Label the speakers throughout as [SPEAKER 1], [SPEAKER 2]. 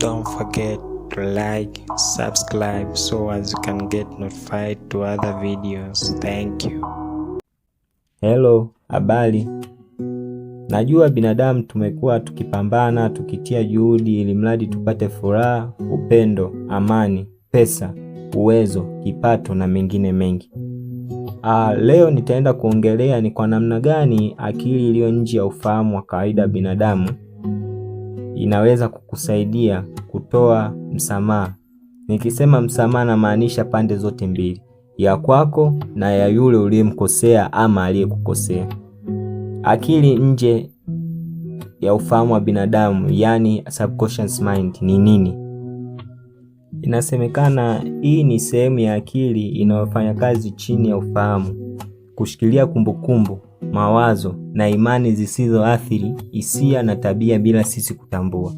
[SPEAKER 1] Don't forget to like, subscribe so as you can get notified to other videos. Thank you.
[SPEAKER 2] Hello, habari. Najua binadamu tumekuwa tukipambana, tukitia juhudi ili mradi tupate furaha, upendo, amani, pesa, uwezo, kipato na mengine mengi. Leo nitaenda kuongelea ni kwa namna gani akili iliyo nje ya ufahamu wa kawaida binadamu inaweza kukusaidia kutoa msamaha. Nikisema msamaha namaanisha pande zote mbili, ya kwako na ya yule uliyemkosea ama aliyekukosea. Akili nje ya ufahamu wa binadamu, yani subconscious mind ni nini? Inasemekana hii ni sehemu ya akili inayofanya kazi chini ya ufahamu, kushikilia kumbukumbu, mawazo na imani zisizoathiri hisia na tabia bila sisi kutambua.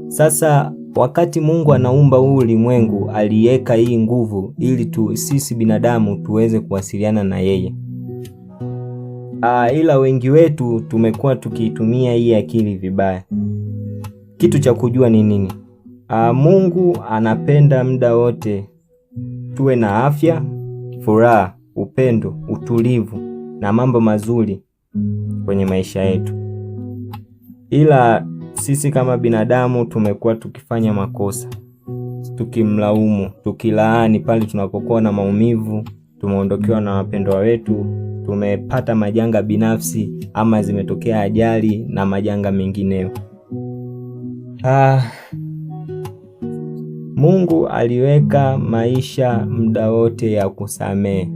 [SPEAKER 2] Sasa wakati Mungu anaumba huu ulimwengu aliweka hii nguvu ili tu sisi binadamu tuweze kuwasiliana na yeye. Ila wengi wetu tumekuwa tukiitumia hii akili vibaya. Kitu cha kujua ni nini? Mungu anapenda muda wote tuwe na afya, furaha, upendo, utulivu na mambo mazuri kwenye maisha yetu, ila sisi kama binadamu tumekuwa tukifanya makosa, tukimlaumu, tukilaani pale tunapokuwa na maumivu, tumeondokewa na wapendwa wetu, tumepata majanga binafsi ama zimetokea ajali na majanga mengineyo. Mungu aliweka maisha muda wote ya kusamehe.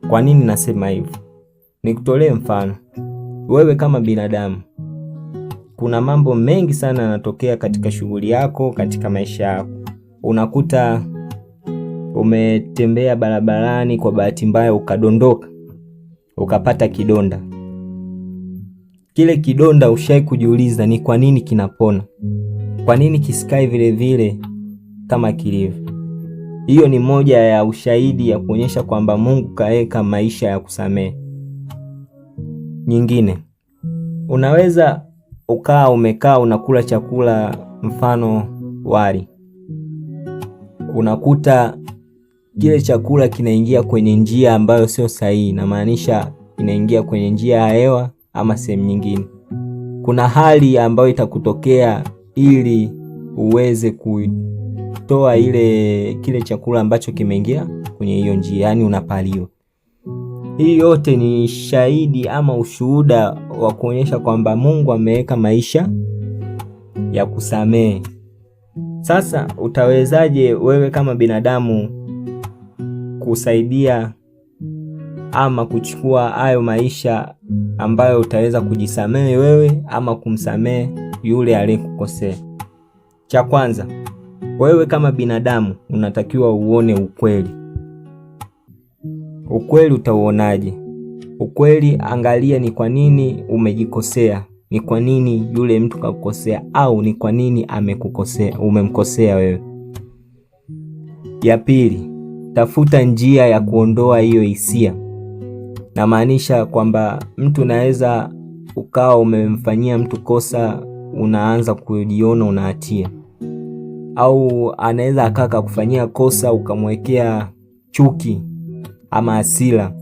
[SPEAKER 2] Kwa nini nasema hivyo? Nikutolee mfano. Wewe kama binadamu, kuna mambo mengi sana yanatokea katika shughuli yako, katika maisha yako. Unakuta umetembea barabarani, kwa bahati mbaya ukadondoka, ukapata kidonda. Kile kidonda ushai kujiuliza ni kwa nini kinapona? Kwa nini kisikae vile vile kama kilivyo? Hiyo ni moja ya ushahidi ya kuonyesha kwamba Mungu kaweka maisha ya kusamehe. Nyingine, unaweza ukaa umekaa unakula chakula, mfano wali, unakuta kile chakula kinaingia kwenye njia ambayo sio sahihi, inamaanisha inaingia kwenye njia ya hewa ama sehemu nyingine. Kuna hali ambayo itakutokea ili uweze kutoa ile kile chakula ambacho kimeingia kwenye hiyo njia, yani unapaliwa. Hii yote ni shahidi ama ushuhuda wa kuonyesha kwamba Mungu ameweka maisha ya kusamehe. Sasa utawezaje wewe kama binadamu kusaidia ama kuchukua hayo maisha ambayo utaweza kujisamehe wewe ama kumsamehe yule aliyekukosea? Cha kwanza, wewe kama binadamu unatakiwa uone ukweli. Ukweli utauonaje? Ukweli, angalia ni kwa nini umejikosea, ni kwa nini yule mtu kakukosea, au ni kwa nini amekukosea, umemkosea wewe. Ya pili, tafuta njia ya kuondoa hiyo hisia. Namaanisha kwamba mtu naweza ukawa umemfanyia mtu kosa, unaanza kujiona una hatia, au anaweza akaa kakufanyia kosa ukamwekea chuki ama hasira.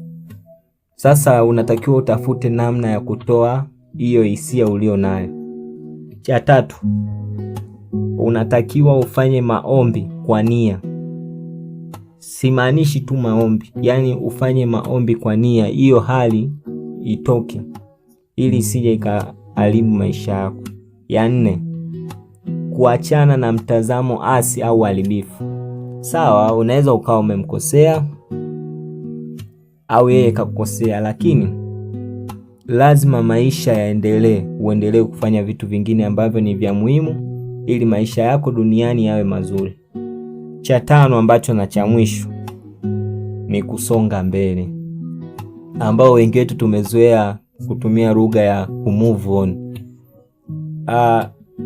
[SPEAKER 2] Sasa unatakiwa utafute namna ya kutoa hiyo hisia ulio nayo. Cha tatu, unatakiwa ufanye maombi kwa nia. Simaanishi tu maombi, yaani ufanye maombi kwa nia, hiyo hali itoke, ili isije ikaharibu maisha yako. Ya nne, kuachana na mtazamo asi au uharibifu. Sawa, unaweza ukawa umemkosea au yeye kakukosea, lakini lazima maisha yaendelee, uendelee kufanya vitu vingine ambavyo ni vya muhimu ili maisha yako duniani yawe mazuri. Cha tano ambacho na cha mwisho ni kusonga mbele, ambao wengi wetu tumezoea kutumia lugha ya kumove on.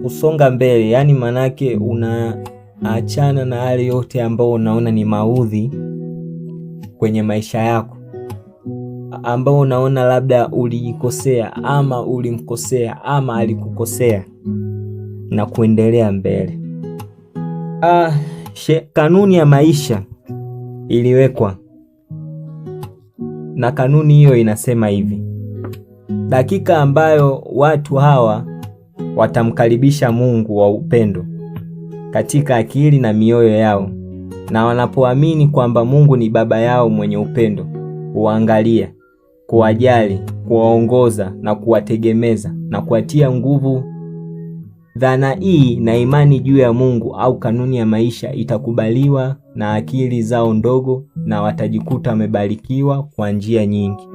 [SPEAKER 2] Kusonga mbele yani manake unaachana na hali yote ambayo unaona ni maudhi kwenye maisha yako, ambao unaona labda ulijikosea ama ulimkosea ama alikukosea. na kuendelea mbele. Kanuni ya maisha iliwekwa na kanuni hiyo inasema hivi: dakika ambayo watu hawa watamkaribisha Mungu wa upendo katika akili na mioyo yao, na wanapoamini kwamba Mungu ni baba yao mwenye upendo, huangalia, kuwajali, kuwaongoza na kuwategemeza na kuwatia nguvu. Dhana hii na imani juu ya Mungu au kanuni ya maisha itakubaliwa na akili zao ndogo na watajikuta wamebarikiwa kwa njia nyingi.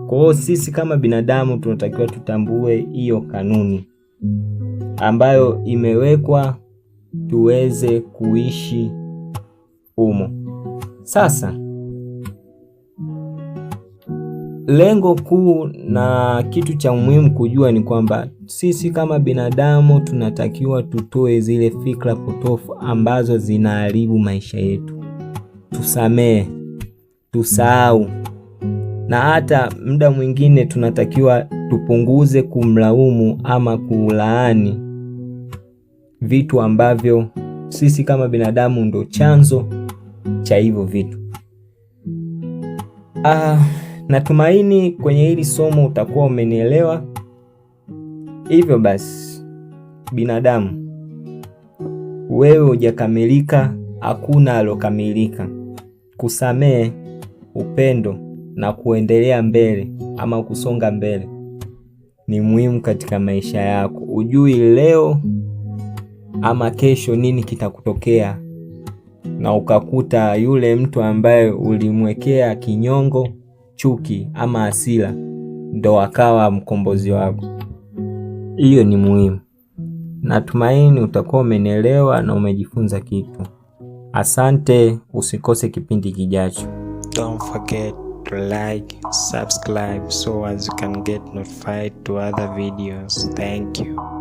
[SPEAKER 2] Kwa hiyo sisi kama binadamu tunatakiwa tutambue hiyo kanuni ambayo imewekwa tuweze kuishi humo. Sasa lengo kuu na kitu cha muhimu kujua ni kwamba sisi kama binadamu tunatakiwa tutoe zile fikra potofu ambazo zinaharibu maisha yetu, tusamehe, tusahau, na hata muda mwingine tunatakiwa tupunguze kumlaumu ama kulaani vitu ambavyo sisi kama binadamu ndo chanzo cha hivyo vitu. Natumaini kwenye hili somo utakuwa umenielewa. Hivyo basi, binadamu, wewe hujakamilika, hakuna alokamilika. Kusamehe, upendo na kuendelea mbele ama kusonga mbele ni muhimu katika maisha yako. Ujui leo ama kesho nini kitakutokea, na ukakuta yule mtu ambaye ulimwekea kinyongo, chuki ama hasira ndo akawa mkombozi wako. Hiyo ni muhimu. Natumaini utakuwa umenielewa na umejifunza kitu. Asante, usikose kipindi kijacho.
[SPEAKER 1] Don't forget to like, subscribe so as you can get notified to other videos. Thank you.